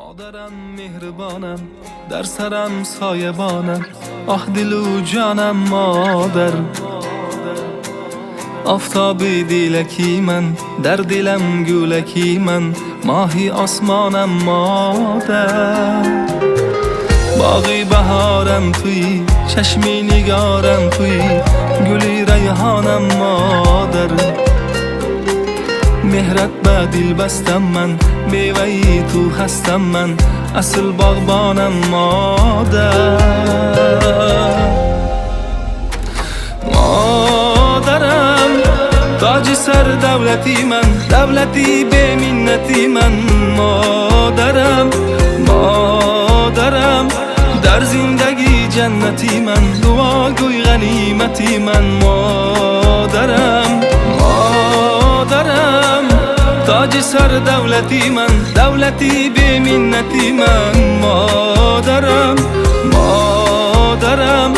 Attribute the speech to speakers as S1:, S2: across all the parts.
S1: Модарам меҳрибонам, дар сарам соябонам, оҳ дилу ҷонам модар. Офтоби дилаки ман, дар дилам гулаки ман, моҳи осмонам модар. Боғи баҳорам туӣ, чашми нигорам туӣ, гули райҳонам модар. Меҳрат ба дил бастам ман, меваи ту ҳастам ман, асл боғбонам модар. Модарам тоҷи сар давлати ман, давлати беминнати ман. Модарам, модарам, дар зиндагӣ ҷаннати ман, дуогӯй ғанимати ман. Модарам, модарам, тоҷи сар давлати ман, давлати беминнати ман. Модарам, модарам,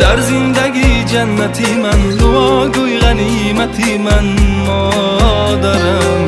S1: дар зиндагӣ ҷаннати ман, дуогӯй ғанимати ман. Модарам.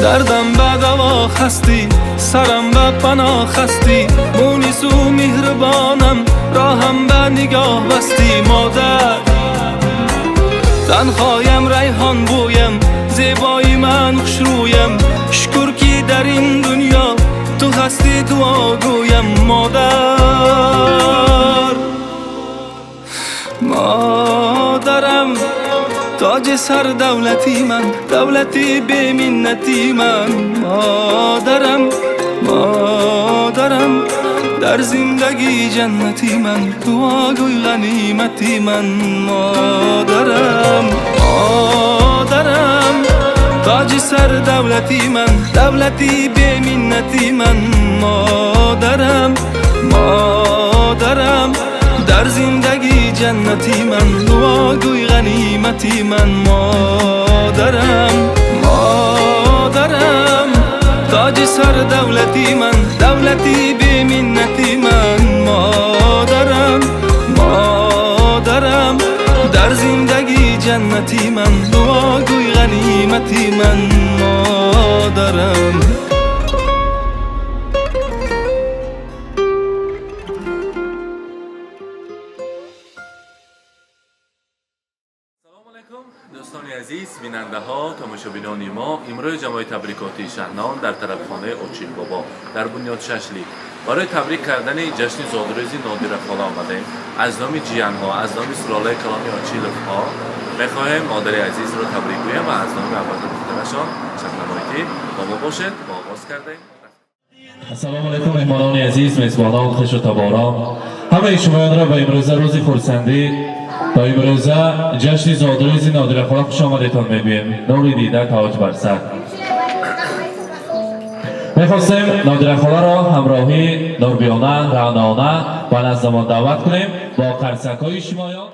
S1: Дардам ба даво хастӣ, сарам ба паноҳ хастӣ, мунису меҳрибонам, роҳам ба нигоҳ бастӣ. Модар, танхоям райҳон бӯям, зебои ман хушрӯям, шукр ки дар ин дунё ту ҳастӣ дуогӯям. Модар, модарам, тоҷи сар давлати ман, давлати беминнати ман. Модарам, модарам, дар зиндагӣ ҷаннати ман, дуогӯй ғанимати ман. Модарам, модарам, тоҷи сар давлати ман, давлати беминнати ман. Модарам, модарам, дар зиндагӣ ҷаннати ман, дуогӯй ғанимати ман. Модарам, модарам, тоҷи сар давлати ман, давлати беминнати ман. Модарам, модарам, дар зиндагӣ ҷаннати ман, дуогӯй ғанимати ман. Модарам.
S2: Дӯстони азиз, бинандаҳо, тамошобинони мо, имрӯз ҷамоаи табрикотии Шаҳнон дар тарабхонаи Очилбобо дар бунёд Шашлик барои табрик кардани ҷашни зодрӯзи Нодира хола омадаем. Аз номи ҷиянҳо, аз номи сулолаи калони Очиловҳо мехоҳем модари азизро табрик гӯем ва аз номи аввалу духтарашон Шабнамоитӣ бо мо бошед. Мо оғоз кардаем.
S3: Ассалому алайкум, меҳмонони азиз, мезбонон, хешу таборон, ҳамаи шумоёнро ба имрӯза рӯзи хурсандӣ, ба имрӯза ҷашни зодрӯзи Нодира хола хуш омадетон мегӯем. Нури дида, тоҷ бар сар. Мехостем Нодира холаро ҳамроҳи Нурбиёна, Раънона ба наздамон даъват кунем бо қарсакҳои шумоён.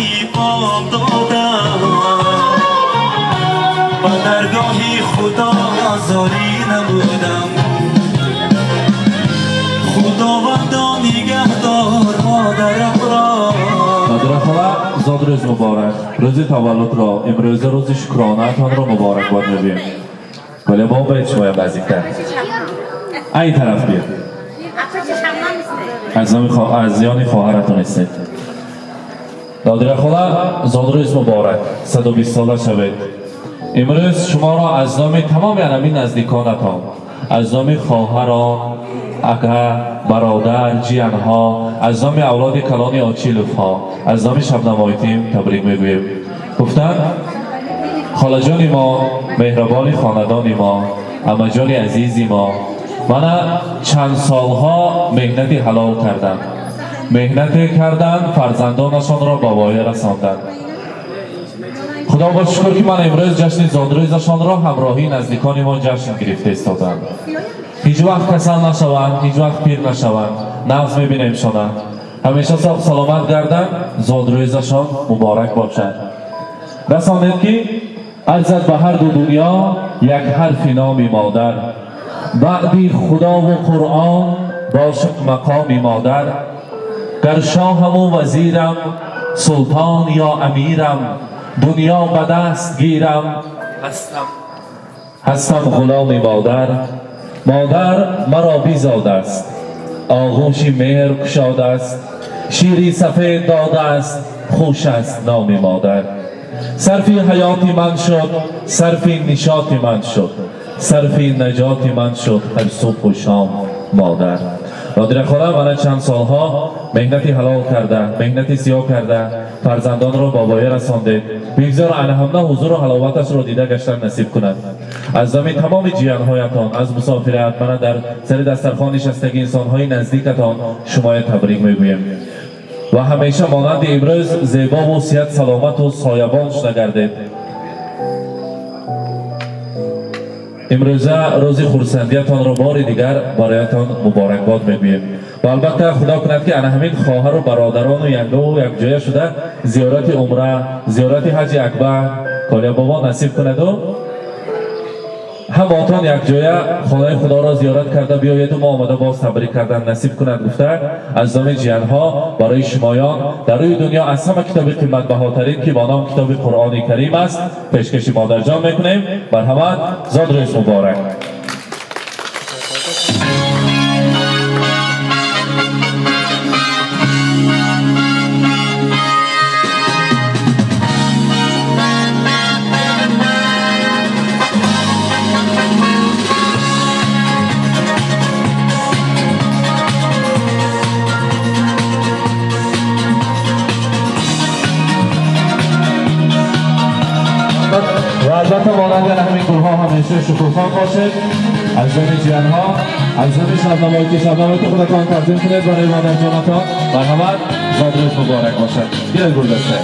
S4: Имон додам, ба даргоҳи Худо зорӣ намудам. Худовандо нигаҳдор модарамро.
S3: Нодира хола, зодрӯз муборак, рӯзи таваллудро, имрӯза рӯзи шукронаатонро муборакбод мегӯем. Вале мо бояд шумоям наздиктар. Ай тараф биё. Аз номи аз ёни хоҳаратон ҳастед. Нодира хола, зодрӯз муборак, 120 сола шавед. Имрӯз шуморо аз номи тамоми анамин наздиконатон, аз номи хоҳарон, ака, бародар, ҷиянҳо, аз номи авлоди калони Очиловҳо, аз номи Шабнамоитим табрик мегӯем. Гуфтанд холаҷони мо, меҳрабони хонадони мо, амаҷони азизи мо, мана чанд солҳо меҳнати ҳалол кардам. Меҳнате карданд, фарзандонашонро ба воя расонданд. Худо ба шукр, ки ман имрӯз ҷашни зодрӯзашонро ҳамроҳии наздикони мо ҷашн гирифта истодам. Ҳеҷ вақт касал нашаванд, ҳеҷ вақт пир нашаванд. Нағз мебинемшона. Ҳамеша соғ саломат гарданд, зодрӯзашон муборак бошад. Расонед, ки арзад ба ҳар ду дунё як ҳарфи номи модар. Баъди Худову Қуръон бошад мақоми модар. Гар шоҳаму вазирам, султон ё амирам, дунё ба даст гирам, ҳастам ғуломи модар. Модар маро бизодааст, оғӯши меҳр кушодааст, шири сафед додааст, хуш аст номи модар. Сарфи ҳаёти ман шуд, сарфи нишоти ман шуд, сарфи наҷоти ман шуд ҳар субҳу шом модар. Нодира хола мана чанд солҳо меҳнати ҳалол карда, меҳнати сиёҳ карда, фарзандонро ба воя расондед. Бигзор анаҳамна ҳузуру ҳаловаташро дида гаштан насиб кунад. Аз номи тамоми ҷиянҳоятон аз мусофират, мана дар сари дастархон нишастаги инсонҳои наздикатон шумоя табрик мегӯем ва ҳамеша монанди имрӯз зебову сиҳат, саломату соябон шуда гардед. Имрӯза рӯзи хурсандиятонро бори дигар бароятон муборакбод мегӯем ва албатта Худо кунад, ки ана ҳамин хоҳару бародарону янгаву якҷоя шуда зиёрати умра, зиёрати ҳаҷи акбар Колябобо насиб кунаду ҳамотон якҷоя хонаи Худоро зиёрат карда биёеду мо омада боз табрик кардан насиб кунад гуфта, аз номи ҷиянҳо барои шумоён дар рӯи дунё аз ҳама китоби қиматбаҳотарин, ки бо ном китоби Қуръони Карим аст, пешкаши модарҷон мекунем. Марҳамат, зодрӯз муборак. ва албатта монанди ҳамин гулҳо ҳамеша шукуфон бошед. Аз ҷониби ҷиянҳо, аз ҷониби шабнамоӣ, шабнамоӣ ки худатон тақдим кунед барои модарҷонатон. Марҳамат, зодрӯз муборак бошад. Гиред гулдаста.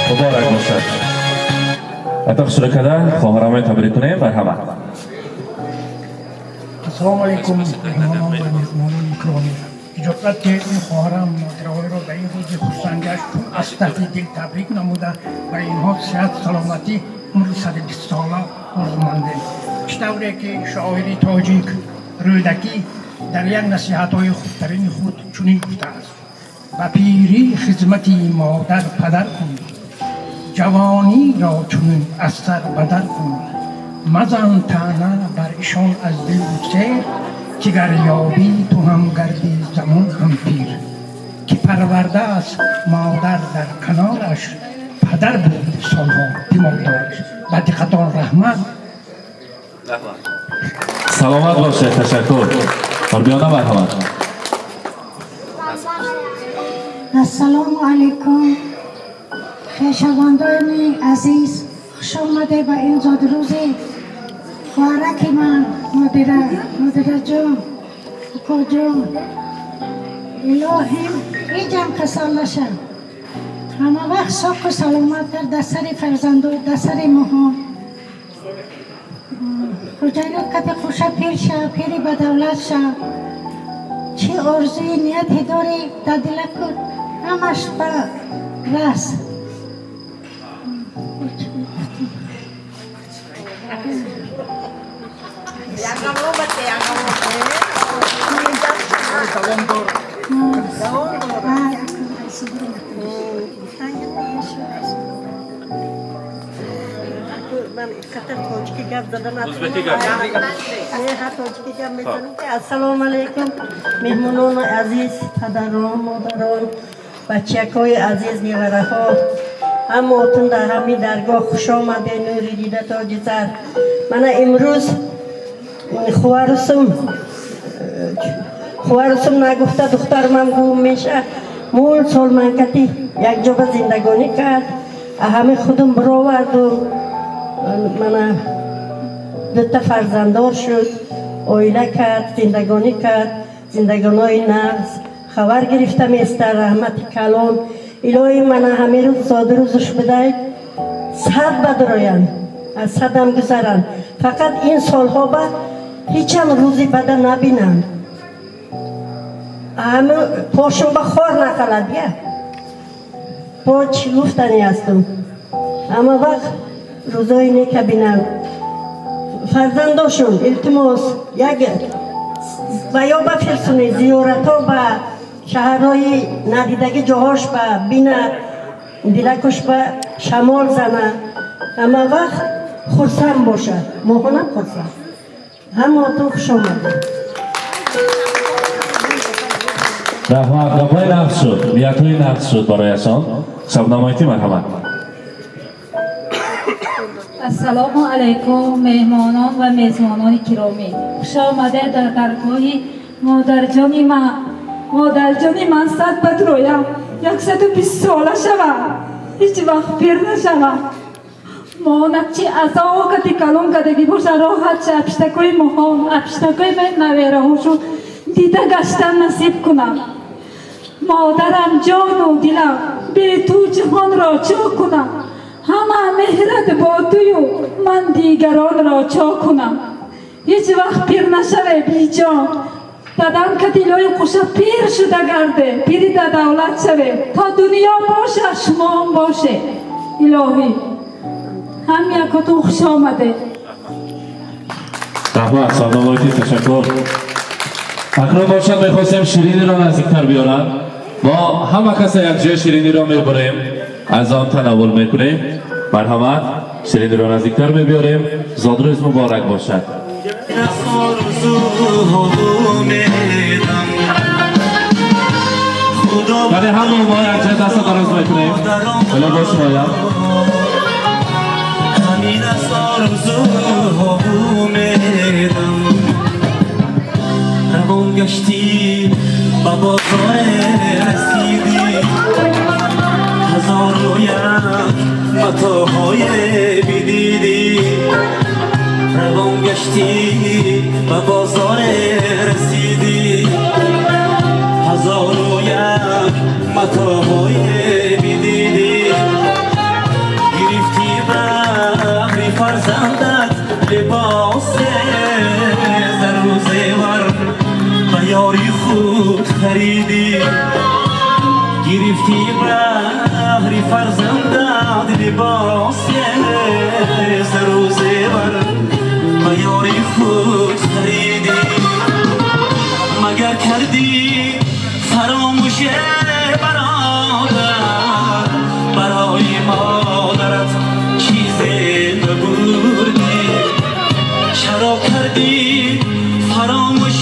S3: Муборак бошад. Ата хушрӯ карда хоҳарамои табрик кунем. Марҳамат.
S5: Ассалому алайкум, меҳмонон ва меҳмонони икромӣ. Иҷозат диҳед, ин хоҳарам Нодираҳоиро ба ин рӯзи хурсандиаш аз таҳти дил табрик намуда, ба инҳо сиҳат, саломатӣ, умри 120 сола орзумандем. Чӣ тавре ки шоири тоҷик Рӯдакӣ дар як насиҳатҳои хубтарини худ чунин гуфтааст: «Ба пирӣ хизмати модар, падар кун, ҷавониро чунин аз сар бадар кун, мазан таъна бар ишон аз дилу сер, ки гар ёбӣ ту ҳам гардӣ замон ҳам пир. Ки парвардааст модар дар канораш, падар буд солҳо тимордораш». Ба диққатон раҳмат.
S3: Саломат бошед, ташаккур. Фарбиёна, марҳамат.
S6: Ассалому алайкум, хешавандони азиз, хуш омаде ба ин зодрӯзи хоҳараки ман Нодира. Нодираҷон, укоҷон, илоҳим ҳеҷам касал нашав, ҳама вақт соқу саломат дар сари фарзандо, дар сари моҳо. Хуҷайнот кати хуша пир шав, пири ба давлат шав. Чӣ орзуи нияте дорӣ дар дила кун, ҳамаш ба рас.
S7: Ман қадар тоҷикӣ гап задам.
S2: Ӯзбекӣ гап зан.
S7: Не, ҳа, тоҷикӣ гап мезанам, ки ассалому алайкум, меҳмонони азиз, падарон, модарон, бачакҳои азиз, невараҳо, ҳамотун дар ҳамин даргоҳ хуш омадед, нури дида, тоҷи сар. Мана имрӯз Хуварусум хуварусум нагуфта духтармам гум меша. Мул сол манкати якҷоба зиндагонӣ кард. Ҳами худум бировардум. Мана дута фарзанддор шуд, оила кард, зиндагонӣ кард, зиндагонои нағз хабар гирифта места. Раҳмати калон. Илоҳи, мана ҳамин рӯз зодрӯзуш будай, 100 бадроянд, аз 100-ам гузаранд. Фақат ин солҳо ба ҳечам рӯзи бада набинанд, ҳами пошум ба хор нақалад. Я бо чӣ гуфтанӣ ҳастум? Ҳама вақт рӯзои нека бинанд фарзандошон. Илтимос, як ва ё ба фирсунӣ зиёратҳо ба шаҳрҳои надидагӣ ҷоҳош ба бина, дилакуш ба шамол зана, ҳама вақт хурсанд бошад. Моҳонам хурсанд. Ҳамаотон хуш омадед.
S3: Раҳмат, гапҳои нағз шуд, ниятҳои нағз шуд барояшон. Шабнамоитӣ, марҳамат.
S8: Ассалому алайкум, меҳмонон ва мезбонони киромӣ. Хуш омадед дар даргоҳи модарҷони ман. Модарҷони ман, 100 бадроям, 120 сола шавам, ҳеҷ вақт пир нашавам. Моҳонак чи азокати калон кардагӣ боша, роҳат ша. Апиштакои моҳон, апиштакои ман, навераҳошу дида гаштан насиб кунам. Модарам, ҷону дилам, бе ту ҷаҳонро чо кунам? Ҳама меҳрат бо тую, ман дигаронро чо кунам? Ҳеҷ вақт пир нашаве, биҷон. Дадам катилои қуша пир шуда гарде, пири да давлат шаве. То дунё боша, шумоам боше. Илоҳӣ, ҳам якотон хуш омадед.
S3: Раҳмат, Шабнамоитӣ, ташаккур. Акнун бошад, мехостем шириниро наздиктар биёранд. Мо ҳама каса якҷоя шириниро мебурем, аз он танаввул мекунем. Марҳамат, шириниро наздиктар мебиёрем. Зодрӯз муборак бошад.
S4: Орзуҳо умедам. Худо
S3: Вале ҳама мо якҷоя даста дароз мекунем. Ҳоло бо шумоям.
S4: Ҳамин аст орзуҳо умедам. Равон гаштӣ, ба бозоре расидӣ, ҳазору як матоъҳое бидидӣ. Равон гаштӣ, ба бозоре расидӣ, ҳазору як матоъҳое бидидӣ. Гирифтӣ баҳри фарзандат либосе зару зевар, ба ёри худ харидӣ. Гирифтӣ баҳри фарзандат либосе зару зевар, ба ёри худ харидӣ. Магар кардӣ фаромӯш, бародар, барои модарат чизе набурдӣ? Чаро кардӣ фаромӯш,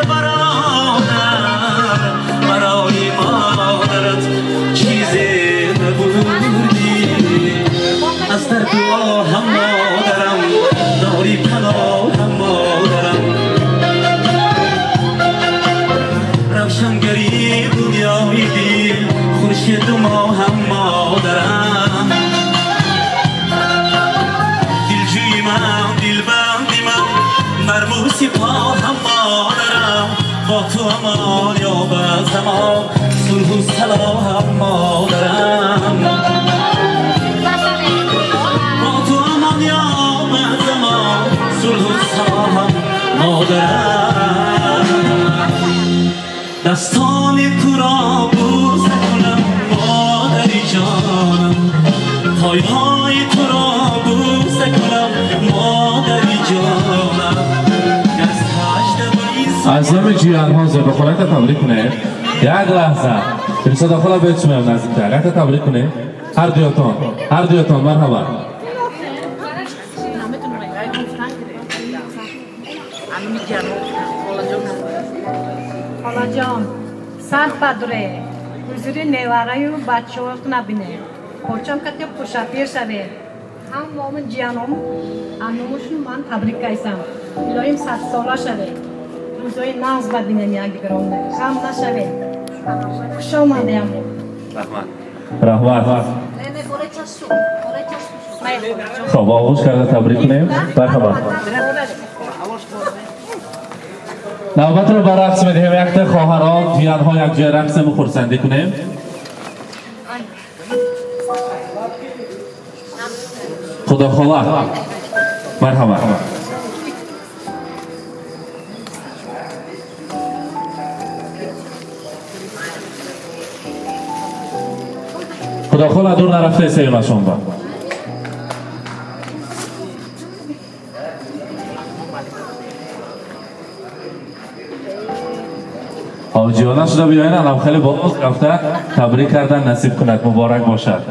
S4: бародар, барои модарат чизе набурдӣ? Аз дарду оҳам, модарам, дори паноҳам, модарам. Равшангари дунёи дил, хуршеду моҳам, модарам. Дилҷӯи ман, дилбанди ман, нарму сипоҳам, модарам. Бо ту амон ёбад замон, сулҳу салоҳам, модарам. Бо ту амон ёбад замон, сулҳу салоҳам, модарам. Дастони туро бӯса кунам, модари ҷонам. Пойҳои туро бӯса кунам, модари ҷонам. Дар саҷда ба ин
S3: Аз номи ҷиянҳо Зебохолата табрик кунед. Як лаҳза, Дилшода хола, биёед, шумоям наздиктар, якта табрик кунед. Ҳар дуётон, ҳар дуётон, марҳамат.
S9: Холаҷон, 100 бадре, ҳузури невараю бачаҳот набине, почам кати хушапир шаве. Ҳамомун ҷияном анумушун ман табрик кайсам. Илоҳим 100 сола шавед. Рӯзҳои нағз бибинем якдигарон. Ғам нашавед. Хуш омадем.
S2: Раҳмат.
S3: Раҳмат. Хоб, оғӯш карда табрик кунем. Марҳамат. Навбатро ба рақс медиҳем. Якта хоҳарон, ҷиянҳо якҷоя рақсему хурсандӣ кунем. Худохола, марҳамат. Худохола, дур нарафта сеюмашон ба. Ҳоҷиёна шуда биёин, анам хеле боз рафта табрик кардан насиб кунад, муборак бошад.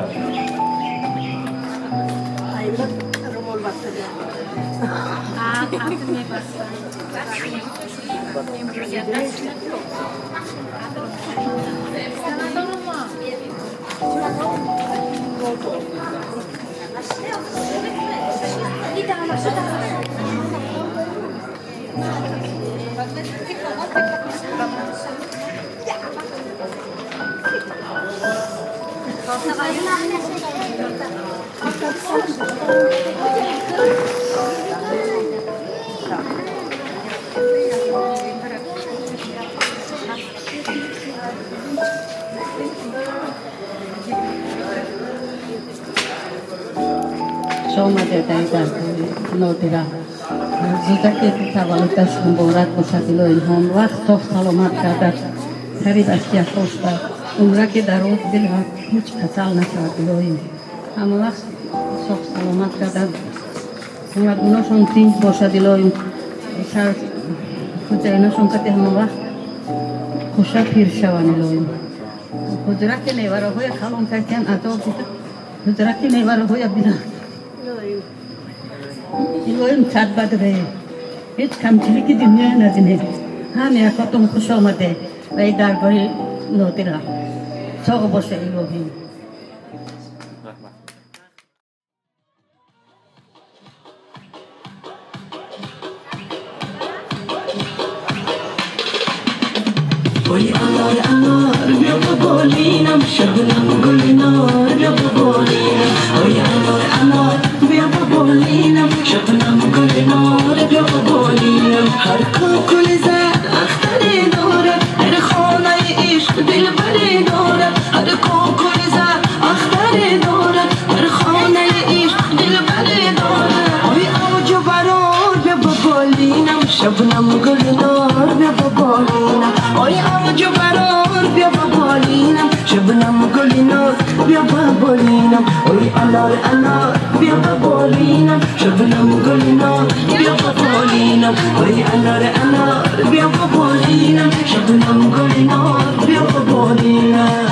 S10: Хуш омадед ай даргоҳи Нодира. Зудаки таваллудаш муборак бошад, илоҳим ҳамвақт соф саломат гардад, сари бачия хош ба умраки дароз дилҳа, ҳеҷ касал нашавад, илоҳим ҳамавақт соф саломат гардад, ҳамадуношон тинҷ бошад, илоҳим хӯҷаиношон кати ҳамавақт хуша пир шаванд, илоҳим ҳуҷраки мевараҳоя калон кардиян, азоб дида ҳуҷраки мевараҳоя бинанд, илоҳим сад бадре ҳеҷ камчилики дунёя надинед. Ҳам якотон хуш омаде ва и даргоҳи Нодира, соғ боша, илоҳим.
S2: Раҳмат.
S4: Ой, анор, анор, бیا ба болинам, шабнам гулнор, бیا ба болинам. Ой, анор, анор, бیا ба болинам, шабнам гулнор, бیا ба болинам. Ҳар кокули зад ахтаре дорад, дар хонаи ишқ дилбаре дорад. Ҳар кокули зад ахтаре дорад, дар хонаи ишқ дилбаре дорад. Ой, авҷу барор, бیا ба болинам, шабнам гулнор, бیا ба болинам. Ой, авҷу барор, бیا ба болинам, шабнам гулнор, бیا ба болинам. Ой, анор, анор, бیا ба болинам, шабнам гулнор, бیا ба болинам. Ой, анор, анор, бیا ба болинам, шабнам гулнор, бیا ба болинам.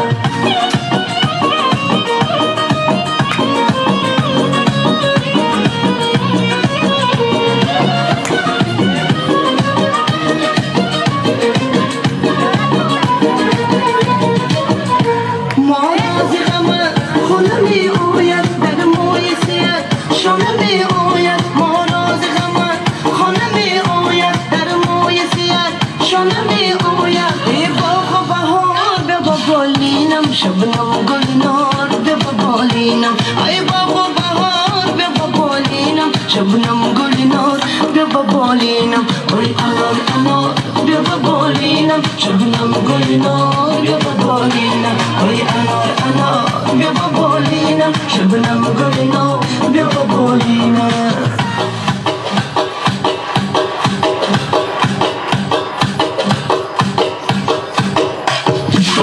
S4: Морози ғамат хона меояд, дар мӯи сият шона меояд. Морози ғамат хона меояд, дар мӯи сият шона меояд. Эй боғу баҳор, бیا ба болинам, шабнам гулнор, бیا ба болинам. Ай боғу баҳор, бیا ба болинам, шабнам гулнор, бیا ба болинам. Ой, анор, анор, бیا ба болинам, шабнам гулнор, бیا ба болинам. Ой, анор, анор, бیا ба болинам, шабнам гулнор, бیا ба болинам.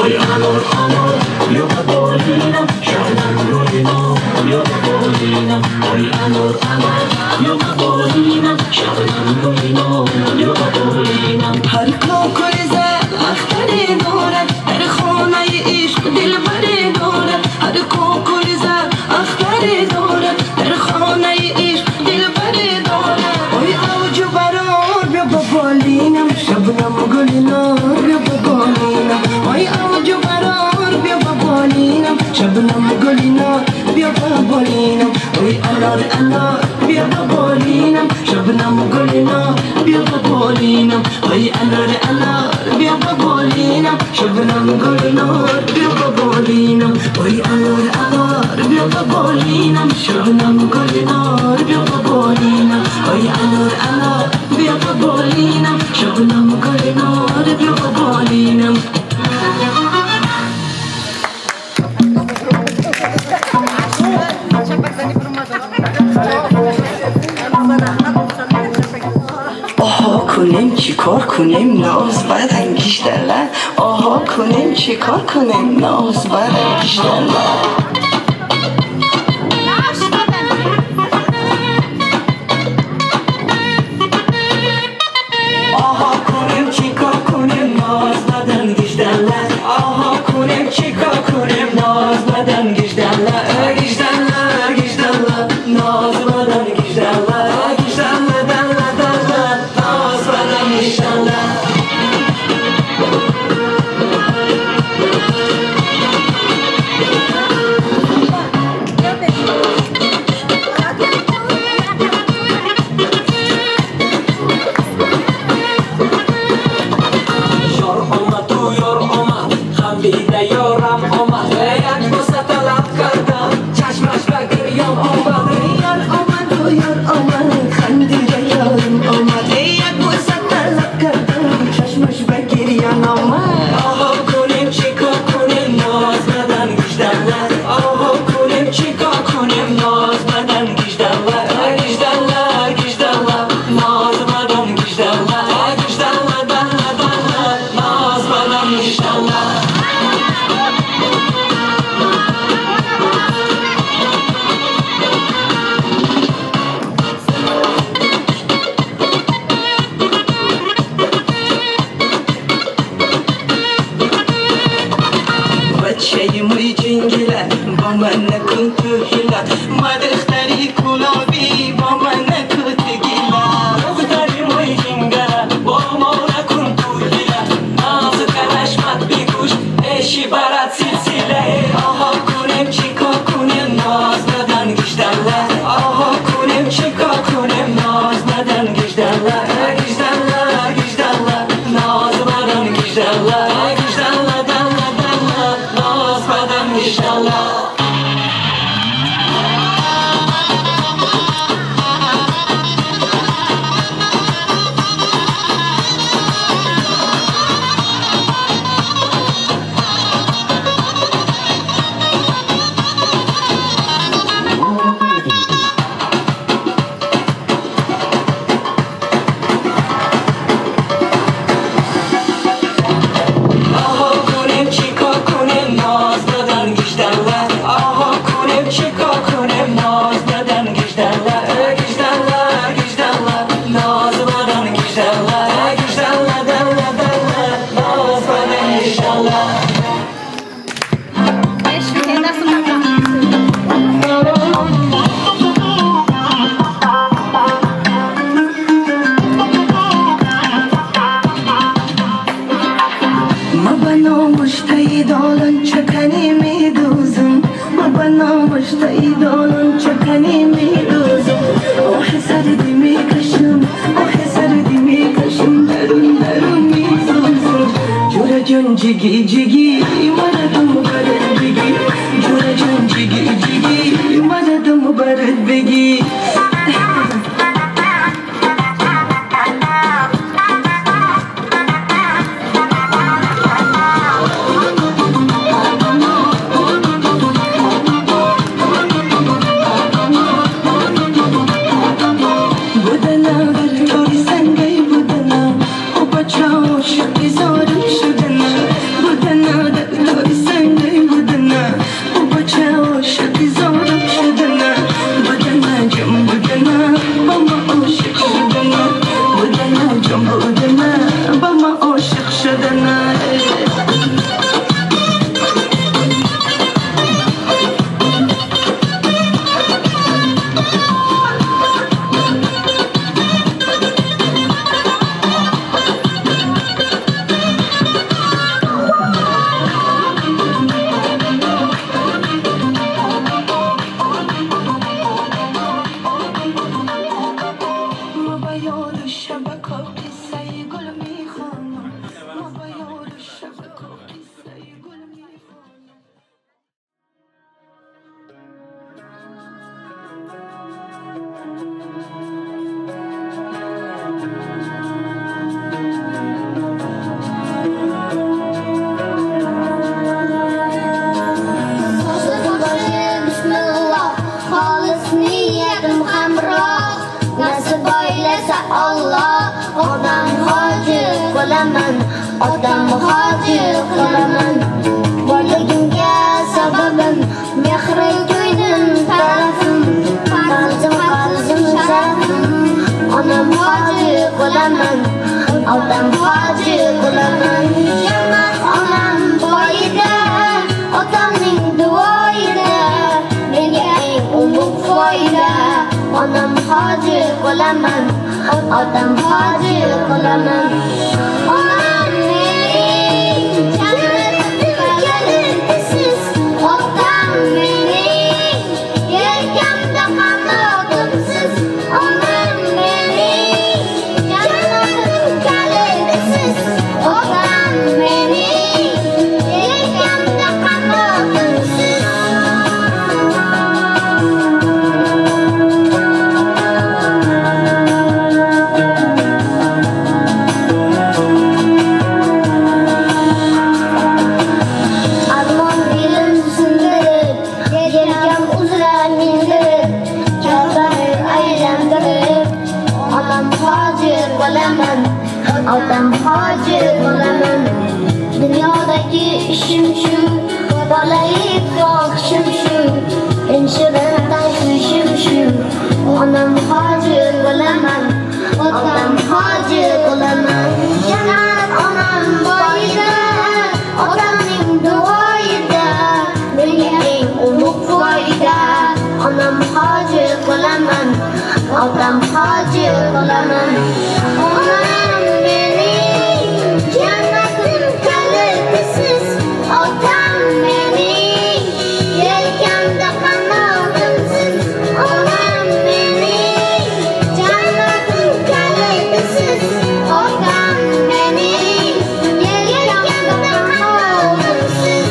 S4: Ой, анор, анор, бیا ба болинам, шабнам гулнор, бیا ба болинам. Ой, анор, анор, бیا ба болинам, шабнам гулнор, бیا ба болинам. Ҳар кокули зад ахтаре дорад, дар хонаи ишқ дилбаре дорад. Ҳар кокули зад ахтаре дорад, дар хонаи ишқ дилбаре дорад. Ой, авҷу барор, бیا ба болинам, шабнам гулнор, бیا ба болинам. Ой, авҷу барор, бیا ба болинам, шабнам гулнор, бیا ба болинам. Ой, анор, анор, бیا ба болинам, шабнам гулнор, Ой анор анор бия ба болинам, шабнам гулнор бия ба болинам. Ой анор анор бия ба болинам, шабнам гулнор бия ба болинам. Ой анор анор бия ба болинам, шабнам гулнор бия ба болинам.
S11: آها کنیم چیکار کنیم ناز برانگیش دله، آها کنیم چیکار کنیم ناز برانگیش دله.
S4: آها کنیم چیکار کنیم ناز بدنگیش دله، آها کنیم چیکار کنیم ناز بدنگیش دله، گیش دله گیش دله ناز بدنگیش دله، گیش دله دله دله ناز بدنگیش دله.
S1: Yor омад, ту ёр омад, хандида ёрам омад, як бӯса талаб кардам, чашмаш ба гирён омад.
S11: Ёр омад, ёр омад, хандида ёрам омад, як бӯса талаб кардам, чашмаш ба гирён омад.
S4: Оҳо кунем чикор кунем ноз бадан гиждалла, оҳо кунем чикор кунем ноз бадан гиждалла, гиждалла гиждалла ноз бадан гиждалла, гиждалла далла далла ноз бадан гиждалла.
S11: Бачаи мӯи ҷингила бо ман накун ту ҳила, ма духтари кулобӣ бо ман накун ту гила.
S4: Духтари мӯи ҷингала бо мо накун ту ҳила, ноз карашмат бикуш пеши барат силсила. Оҳо кунем чикор кунем ноз бадан гиждалла, оҳо кунем чикор кунем ноз бадан гиждалла, гиждалла гиждалла ноз бадан гиждалла, гиждалла далла далла ноз бадан гиждалла. آها کنیم چیکار کنیم ناز بدن گیجدله، آها کنیم چیکار کنیم ناز بدن گیجدله، گیجدله گیجدله ناز بدن گیجدله، گیجدله دله دله ناز بدن گیجدله.
S11: Ма ба номуштаи долон чаканӣ медӯзам, ма ба номуштаи долон чаканӣ медӯзам. Оҳи сарди мекашам, оҳи сарди мекашам, дарун дарун месӯзам. Ҷураҷон ҷигӣ ҷигӣ марадум барад бигӣ, ҷураҷон ҷигӣ ҷигӣ марадум барад бигӣ. Будана дар тори сангай будана, о бача ошиқи зорим шудана. Будана дар тори
S12: qilaman, otam hoji qilaman. Jannat onam poyida, otamning duoyida, menga eng ulug' foyda. Onam hoji qilaman, otam hoji qilaman. Onam mening jannatim kalitisiz, otam mening yelkamda qanotimsiz. Onam mening jannatim kalitisiz, otam mening yelkamda qanotimsiz. Armon belim sindirib, yelkam uzra mindirib, Ka'bani aylantirib, onam hoji qilaman, otam hoji qilaman. Dunyodagi ishim shu, bolalik boqishim shu, eng shirin tashvishim shu. Onam hoji qilaman, otam hoji qilaman. Jannat onam boyida, otamning duoyida, menga eng ulug' foyda. Onam hoji qilaman, otam hoji qilaman. Onam mening jannatim kalitisiz, otam mening yelkamda qanotimsiz. Onam mening jannatim kalitisiz, otam mening yelkamda qanotimsiz.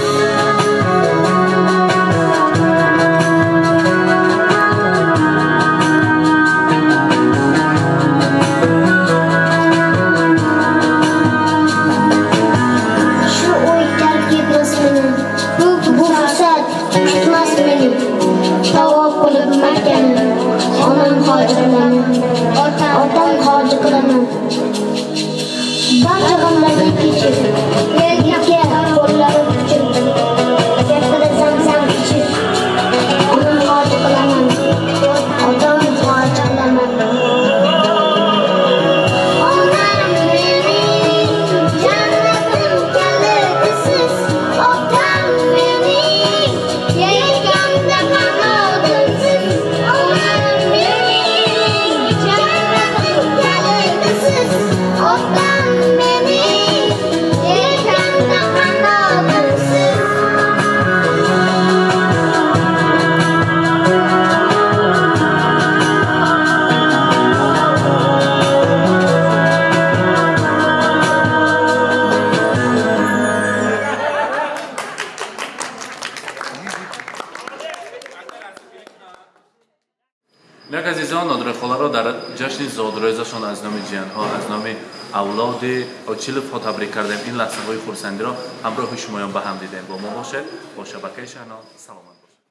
S12: Shu o'y tark etmas meni, bu fursat kutmas meni. Tavof qilib Makkani, onam hoji qilaman, otam hoji qilaman. Barcha g'amlarni kechib, yelka qo'llarim quchib, kaftida zamzam ichib, onam hoji qilaman, otam hoji qilaman. Onam mening jannatim kalitisiz, otam mening yelkamda qanotimsiz. Onam mening jannatim kalitisiz, otam mening yelkamda qanotimsiz.
S2: Инак азизон, Нодира холаро дар ҷашни зодрӯзашон аз номи ҷиянҳо, аз номи авлоди Очиловҳо табрик кардем. Ин лаҳзаҳои хурсандиро ҳамроҳи шумоён ба ҳам дидем. Бо мо бошед, бо шабакаи Шаҳнон. Саломат.